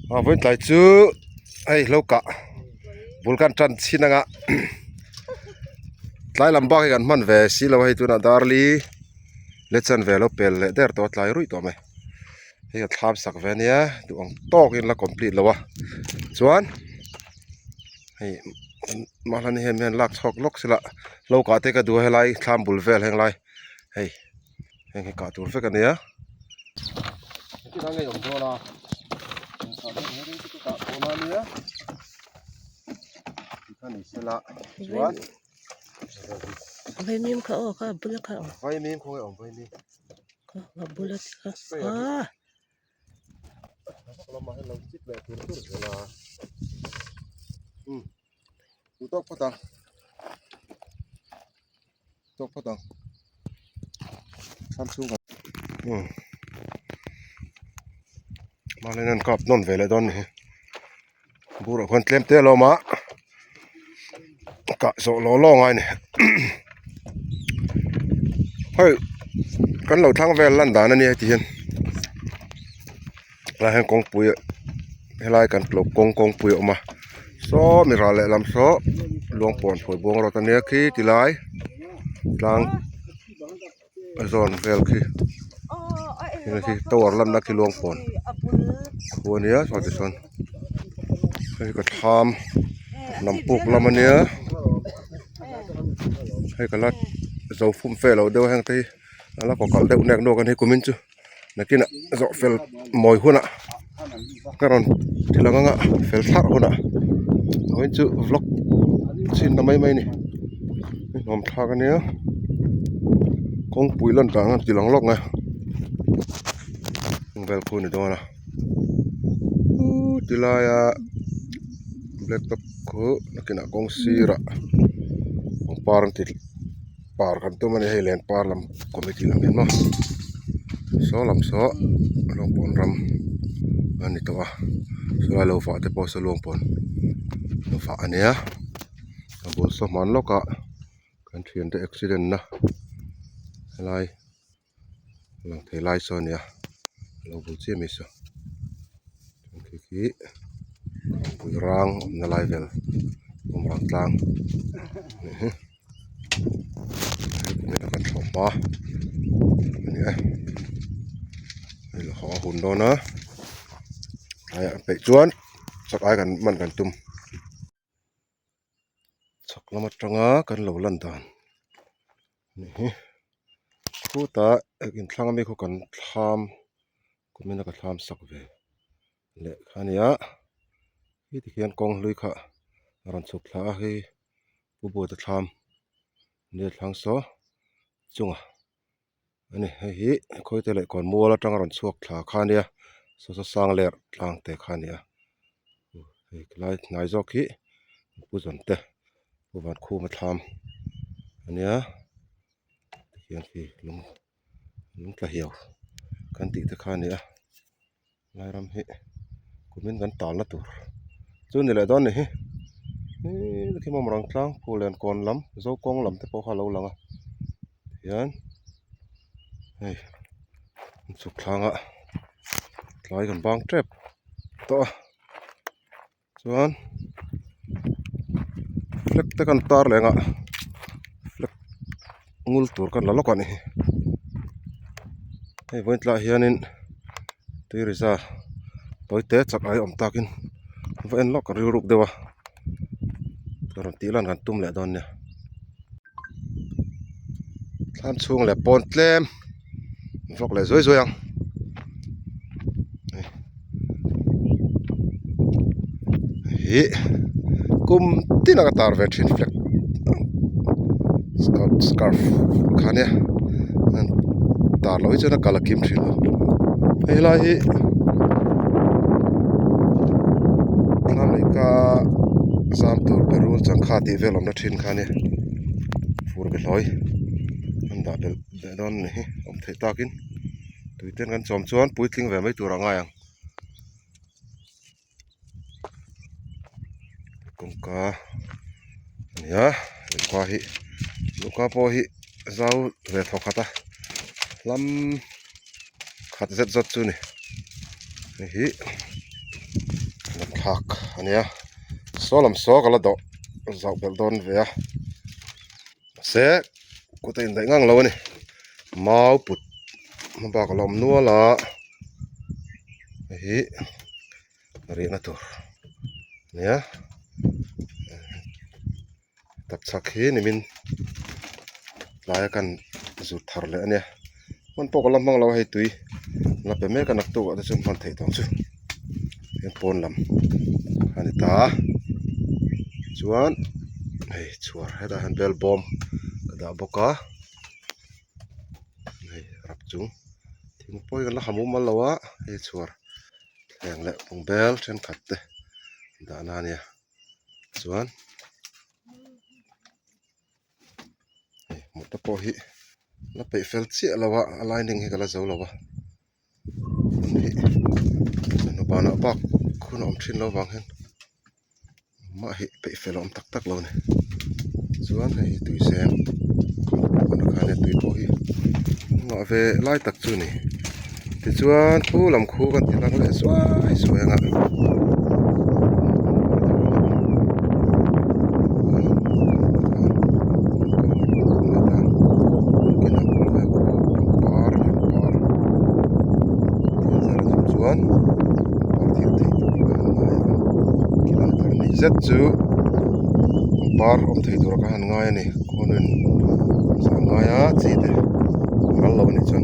A vawiin tlai chu hei hlo kah bul kan tan chhin anga tlai lam bak hi kan hman ve si lo a hei tunah darli le chan ve lo pel leh der tawh a tlai ruih tawh mai hei ka thlam sak ve ania duh ang tawkin la complete lo a chuan hei mahni hian hian lak chhuak lawk sela hlo kah te ka duh a helai thlam bul vel heng lai hei. Heng hi kah tur vek a nia. Vaimim kha aw kha a bula kha awm. Vaimim khawnge awm vaimim. Kha a bula te kha ah. Tawk phawt ang. Tawk phawt ang. Thlam chhung kan umm mahni an kap nawn ve leh dawn a ni hi burah khuan tlem te a lo awm a kah zawh law law ngai a ni hei kan lo thlang vel lan dan a nia heti hian helai hian kawngpui helai kan lo kawng kawngpui a awm a saw mi ral lehlam saw luangpawn phawi buang rawt ania khi tilai tlang a zawn vel khi heng khi tower lanna khi luangpawn khu ania saw tichuan hei ka thlam lam puk lam ania hei ka la zo fum fe lo deuh a heng te hi a la kaw kalh deuh nek nuak a ni kumin chu. Nakinah zawh fel mawi hunah ka rawn ti lang anga fel thlarh hunah vawiin chu vlog chhinna mai mai a ni nuam thlak ania kawngpui lan dan a ti lang lawk mai a vel khu a ni dawn a ti laia black top khu nakinah kawng sirah pangpar an ti. Par kan tum a ni hei len par lam committee lam hi maw saw lam saw luangpawn ram a ni tawh a sawlai lo vah te pawh saw luangpawn lo vah a nia a bul saw hman lawkah kan thiante accident na helai lang thei lai saw a nia a lo bul chiah mai saw khi khi pui rang awmna lai vel bawngral tlang a nih hi kan thlawh hma a ni e hei la haw a hun dawn a tlaiah peih chuan chak ai kan hman kan tum. Chhak lam atanga kan lo lan dan anih hi khutah inthlang ami khu kan thlam kumin a ka thlam sak ve leh kha a nia khi tikhian kawng hlui kha a rawn chhuk thla a hei pu buata thlam nia thlang saw chungah a ni hei hi khawite leh kawn mual atanga rawn chhuak thla kha a nia saw saw sang ler tlang te kha a ni a hei helai hnai zawk hi pu zawn te pu vankhuma thlam a nia tihian khi lung lung tla hiau kan tih te kha a ni a lai ram hi kumin kan talna tur chu ni leh dawn a ni hi hee khi mawm rang tlang phul len kawn lam zo kawng lam te pawh kha a lo lang a tihian hei chhuk thlangah tlai kan bang tep tawh a chuan flag te kan tar leh ang a flag ngul tur kan la lawk a ni hei vawiin tlaiah hianin tui riza tawi te chak ai awm takin va en lawk rilruk deuh a rawn tih lan kan tum leh dawn nia thlam chhung leh pawn tlem vlog leh zuai zuai ang hei hi kum tin a ka tar ve thin flag scarf scarf kha nia tar loh hi chuan a kal a kim thin lo hei helai hi thlam leh ka zam tur berul changkha tih vel awmna thin kha nia fur be hlawi an dah belh leh dawn a ni hi awm theih takin tui ten kan chawm chuan puitling ve mai tur a ngai ang kawngka a ni a luhka hi luhka pawh hi zau ve thaw khat a hlam khat zet zawt chu a ni hei hi. thlak a nia saw lam saw ka la dawh zauh belh dawn ve a mahse kut a indaih ngang lo a ni mau put hma bak a la awm nual a hei hi rihna tur a nia Tapchhak hi nimin tlaia kan zut thar leh a nia hman pawh ka la hmang lo a hei tui la pe mek a naktuk ah te chuan hman theih tawh ang chu heng pawn lam a ni ta a chuan hei chhuar hetah hian bel bawm ka dah bawk a hei rap chung thing pawh hi kan la ha mumal lo a hei chhuar thleng leh bungbel thenkhat te dahna a nia. Chuan hei motor pawh hi la peih fel chiah lo a a lining hi ka la zo lo a hmun hi chawhnu banah bak hun a awm thin lo vang hian engmah hi peih fel a awm tak tak lo a ni chuan hei hi tui zem khan tui pawh hi engah ve lai tak chu a ni. Tichuan khu lam khu kan ti lang leh zuai zuai ang a. Chuan zet chu pangpar awm thei tur ah ka han ngai a ni khuanin a ngai a chi te a ral lo a nih chuan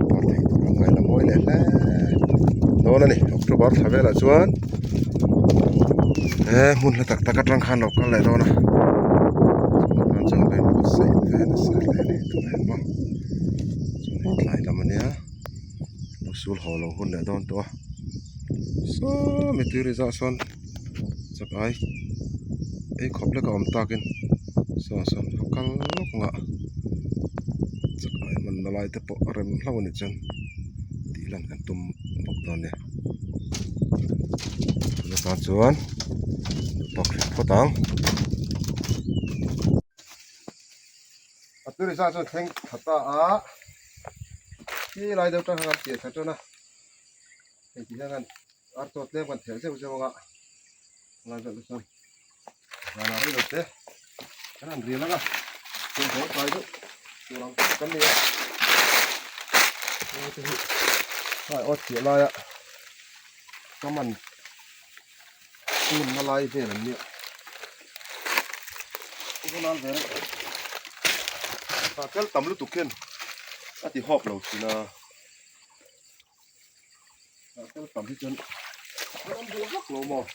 par thei tur a ngai la mawi leh hle dawn a ni october thla velah chuan he hmun hla tak tak atang khan lo kal leh dawn a chuan chuan ka inbuatsaih ve nasa hle a ni tunah hian maw chuan hei tlai lam a nia lo sul haw lo hun leh dawn tawh a saw mi tui ri zah sawn chak ai ei khawp lek a awm takin saw sawn a kal lawk ang a chak ai hman na lai te pawh a rem hlauh a nih chuan tih lan kan tum bawk dawn a ni chutah chuan duhtawk hrih phawt ang. A tui ri zah chuan thleng tha ta a khi lai deuh tang khan piah thla tan a hei ti hian ar chaw tlem kan theh zeuh zeuh ang a lai vel te chuan vanah rei lo te kan han ril ang a chhung haw tlai deuh tur ang tak kan ni a te hi hei awt chiah laia ka man Hmunna lai vel an nia Unawn ve reuh tah tel tam lutuk hian a ti hawp lo thin a tah tel tam hi chuan a awm duh vak lo maw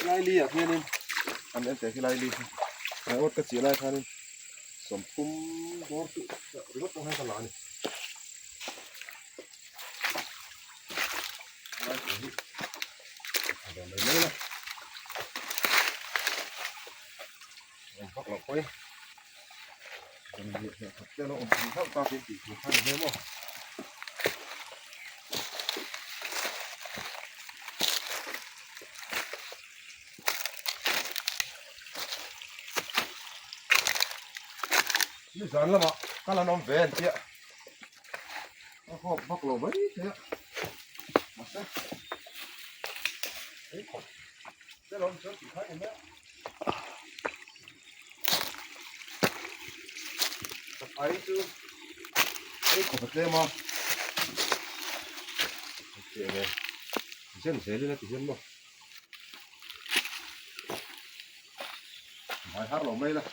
laili ah hianin an en teh khi laili hi ringawt ka chiah lai khanin 30 bawr chu ringawt pawh hian ka la a ni. Zan lamah kal an awm ve an tia. A hawk vak lo mai thei a mahse ei khawp te lo chuan tih kha ni mai a ai chu ei khawp a tlem a tih ve zen zelin a ti hian maw vai har lo mai la.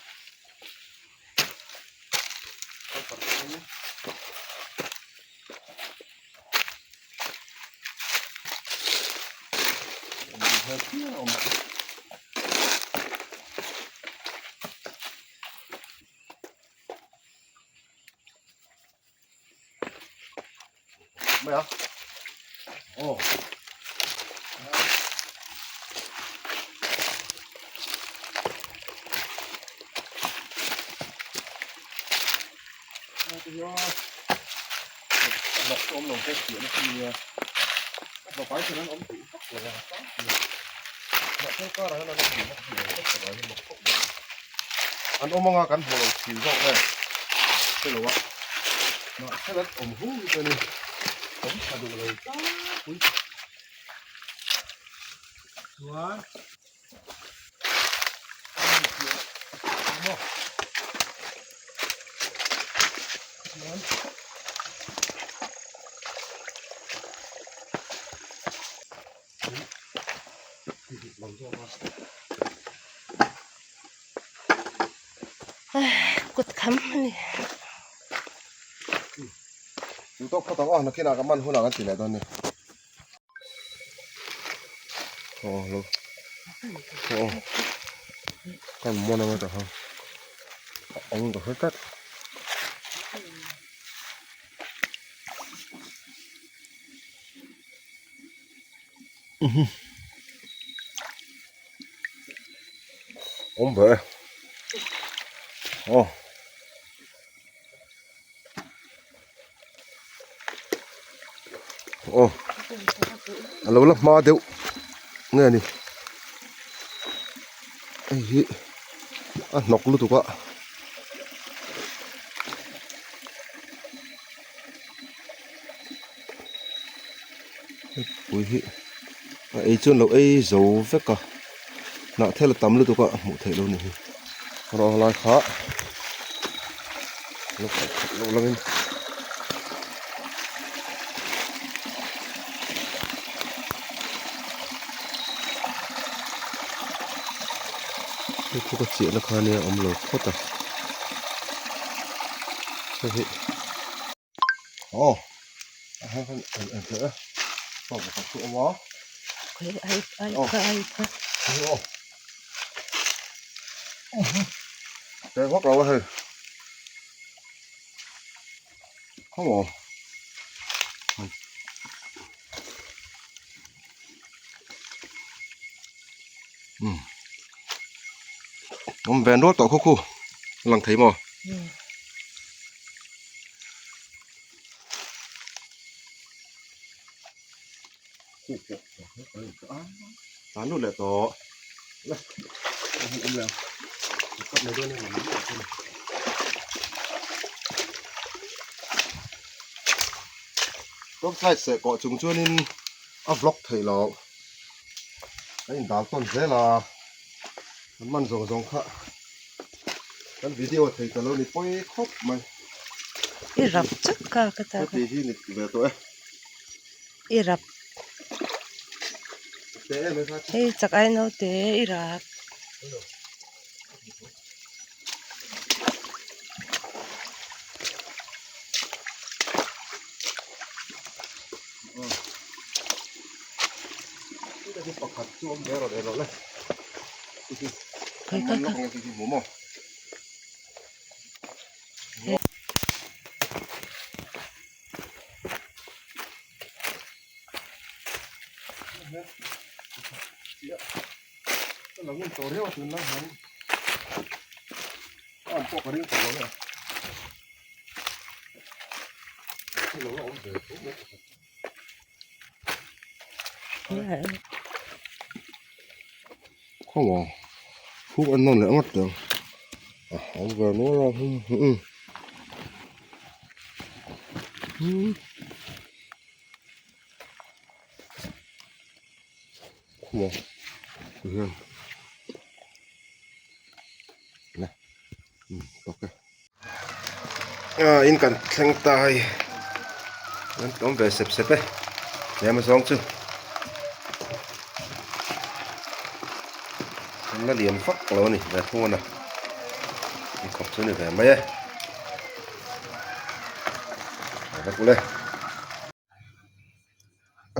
Mai a aw An awm anga kan hmu lo thin zawk nge hre lo a mahse an awm hung chu ni awm tha duh lo tlangpui. Kut kham a ni. Chu tawk phawt ang aw nakinah ka man hunah kan ti leh dawn nia. Aw lo aw kan man anga tah khan a awm ka hre tlat. Awm ve aw. Aw a lo la hma deuh nge ni hei hi a hnawk lutuk a. Pui hi a ei chuan lo ei zo vek a hnah thel a tam lutuk a hmuh theih loh a nih hi rawng lai kha lo khalh khalh loh langin hei khu ka chiahna kha nia awm lo phawt a hei hi. Aw a hang khan en en teh e chaw pakhat chu a awm a Ai ai kha ai kha aw teh vak lo a hei come on awm ve nual tawh khaw khu lang thei maw. Tlan lut leh tawh la awm leh ang kap mai dawn em top slide seh kawh chung chuanin a vlog theih loh a in dal tawn zel a kan man zawng zawng kha kan video thei ta lo ni pawi khawp mai. I rap chak ka ka ta ka. Heti hi ni ve tawh e. I rap. Te em e kha. Hei chak ai naute i rap. Pakhat chu awm ve rawh le rawh le. Kai kai kai. Khaw phuk an nawn leh ngawt tawh a hau ve nual a khaw hian le tawk e. In kan thleng ta hei an awm ve sep sep e tlem zawng chu an la lian vak lo a ni ve thung a na inkhawp chu a ni ve mai e tha vek ule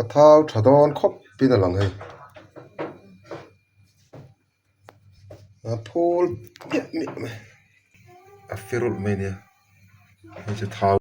a thau tha dawn khawp in a lang hei. A phul miah miah mai a firulh mai ania hei chu thau.